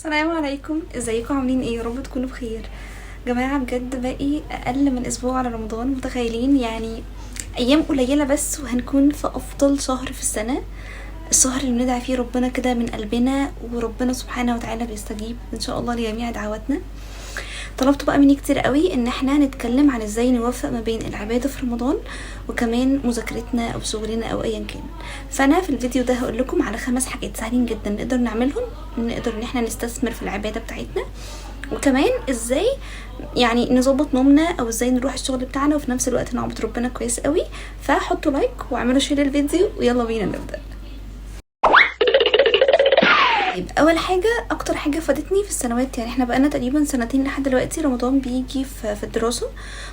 السلام عليكم، ازيكم؟ عاملين ايه؟ يا رب تكونوا بخير. جماعة بجد باقي اقل من اسبوع على رمضان، متخيلين؟ يعني ايام قليلة بس وهنكون في افضل شهر في السنة، الشهر اللي بندعي فيه ربنا كده من قلبنا، وربنا سبحانه وتعالى بيستجيب ان شاء الله لجميع دعواتنا. طلبتوا بقى مني كتير قوي ان احنا نتكلم عن ازاي نوفق ما بين العبادة في رمضان وكمان مذاكرتنا او شغلنا او ايا كان. فانا في الفيديو ده هقول لكم على 5 حاجات سهلين جدا نقدر نعملهم، نقدر ان احنا نستثمر في العبادة بتاعتنا، وكمان ازاي يعني نظبط نومنا او ازاي نروح الشغل بتاعنا وفي نفس الوقت نعبد ربنا كويس قوي. فحطوا like واعملوا share للفيديو ويلا بينا نبدأ. طيب اول حاجة، اكتر حاجة فادتني في السنوات، يعني احنا بقالنا تقريبا سنتين لحد دلوقتي رمضان بيجي في الدراسة،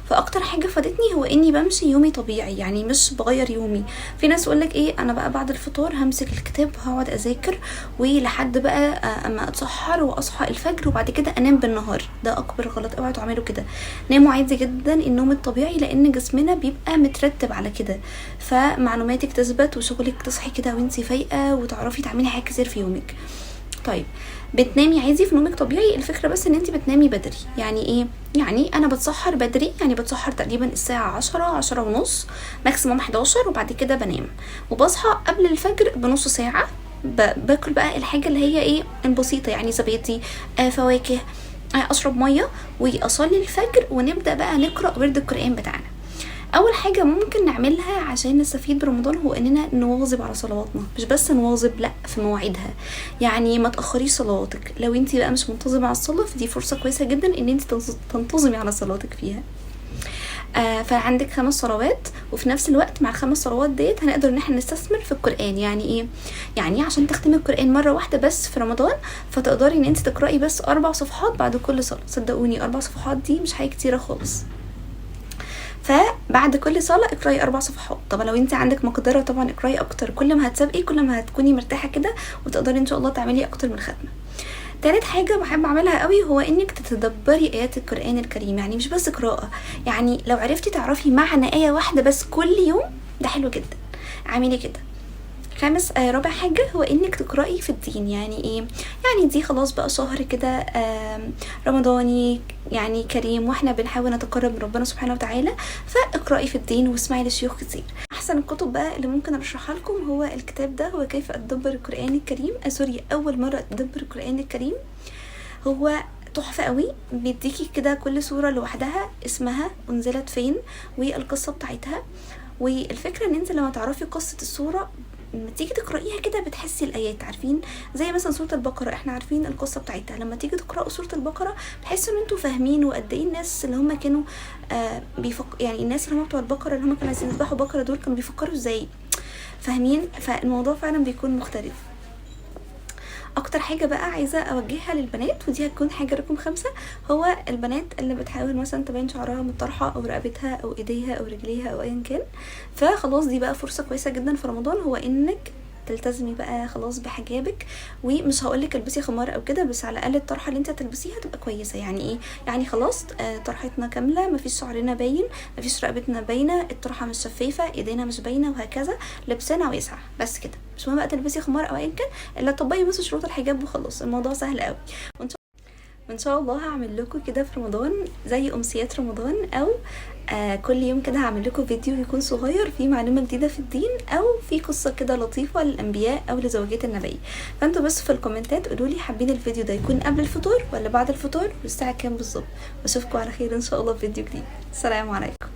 فاكتر حاجة فادتني هو اني بمشي يومي طبيعي، يعني مش بغير يومي. في ناس يقولك ايه، انا بقى بعد الفطار همسك الكتاب وهقعد اذاكر ولحد بقى اما اتسحر واصحى الفجر وبعد كده انام بالنهار. ده اكبر غلط، اوعوا تعملوا كده. ناموا عادي جدا النوم الطبيعي، لان جسمنا بيبقى مترتب على كده، فمعلوماتك تثبت وشغلك تصحي كده وانتي فايقه وتعرفي تعملي حاجات كتير في يومك. طيب بتنامي عادي في نومك طبيعي، الفكرة بس ان انتي بتنامي بدري. يعني ايه؟ يعني انا بتسحر بدري، يعني بتسحر تقريبا الساعة 10، عشرة ونص، maximum 11، وبعد كده بنام وبصحى قبل الفجر بنص ساعة. باكل بقى الحاجة اللي هي ايه البسيطة، يعني زبادي، فواكه، اشرب مية واصلي الفجر، ونبدأ بقى نقرأ ورد القرآن بتاعنا. اول حاجة ممكن نعملها عشان نستفيد برمضان هو اننا نواظب على صلواتنا، مش بس نواظب، لا، في مواعيدها. يعني ما تاخريش صلواتك، لو انتي بقى مش منتظمة على الصلاة فدي فرصة كويسة جدا ان انتي تنتظمي على صلاتك فيها. فعندك 5 صلوات، وفي نفس الوقت مع ال5 صلوات ديت هنقدر ان احنا نستثمر في القرآن. يعني ايه؟ يعني عشان تختمي القرآن مرة واحدة بس في رمضان، فتقدري ان انت تقرأي بس 4 صفحات بعد كل صلاة. صدقوني 4 صفحات دي مش حاجة كتيرة خالص. فبعد كل صلاة اقرأي 4 صفحات. طب لو انت عندك مقدرة طبعا اقرأي اكتر، كل ما هتسابقي كل ما هتكوني مرتاحة كده وتقدري ان شاء الله تعملي اكتر من ختمة. تالت حاجة بحب اعملها قوي هو انك تتدبري ايات القرآن الكريم. يعني مش بس قراءة، يعني لو عرفتي تعرفي معنى آية واحدة بس كل يوم ده حلو جدا، اعملي كده. رابع حاجة هو انك تقرأي في الدين. يعني ايه؟ يعني دي خلاص بقى شهر كده، رمضاني يعني كريم، واحنا بنحاول نتقرب من ربنا سبحانه وتعالى، فاقرأي في الدين واسمعي للشيوخ كتير. احسن الكتب بقى اللي ممكن ارشحها لكم هو الكتاب ده، هو كيف اتدبر القرآن الكريم، سوري، اول مرة اتدبر القرآن الكريم. هو تحفة قوي، بيديكي كده كل سورة لوحدها اسمها، انزلت فين، والقصة بتاعتها. والفكرة ان انت لما تعرفي قصة السورة لما تيجي تقرأيها كده بتحسي الآيات، عارفين زي مثلا سورة البقرة احنا عارفين القصة بتاعتها، لما تيجي تقرأوا سورة البقرة بتحسوا ان انتوا فاهمين، وقد ايه الناس اللي هم كانوا، يعني الناس اللي هم بتوع البقرة اللي هم كانوا عايزين يذبحوا بقرة دول كانوا بيفكروا ازاي، فاهمين؟ فالموضوع فعلا بيكون مختلف. اكتر حاجة بقى عايزة اوجهها للبنات، ودي هتكون حاجة رقم 5، هو البنات اللي بتحاول مثلا تبين شعرها من الطرحة او رقبتها او ايديها او رجليها او ايا كان، فخلاص دي بقى فرصة كويسة جدا في رمضان، هو انك تلتزمي بقى خلاص بحجابك. ومش هقولك البسي خمار او كده، بس على الاقل الطرحة اللي انت هتلبسيها تبقى كويسة. يعني ايه؟ يعني خلاص، طرحتنا كاملة، مفيش شعرنا باين، مفيش رقبتنا باينة، الطرحة مش شفافة، ايدينا مش باينة، وهكذا، لبسنا واسع بس كده. مش مهم بقى تلبسي خمار او ايا كان، الا تطبقي بس شروط الحجاب وخلاص، الموضوع سهل قوي. وان شاء الله هعمل لكم كده في رمضان زي امسيات رمضان، او كل يوم كده هعمل لكم فيديو يكون صغير فيه معلومة جديدة في الدين، او في قصة كده لطيفة للانبياء او لزوجات النبي. فانتوا بس في الكومنتات قولوا لي حابين الفيديو ده يكون قبل الفطور ولا بعد الفطور، والساعة كام بالظبط. واشوفكم على خير ان شاء الله في فيديو جديد. السلام عليكم.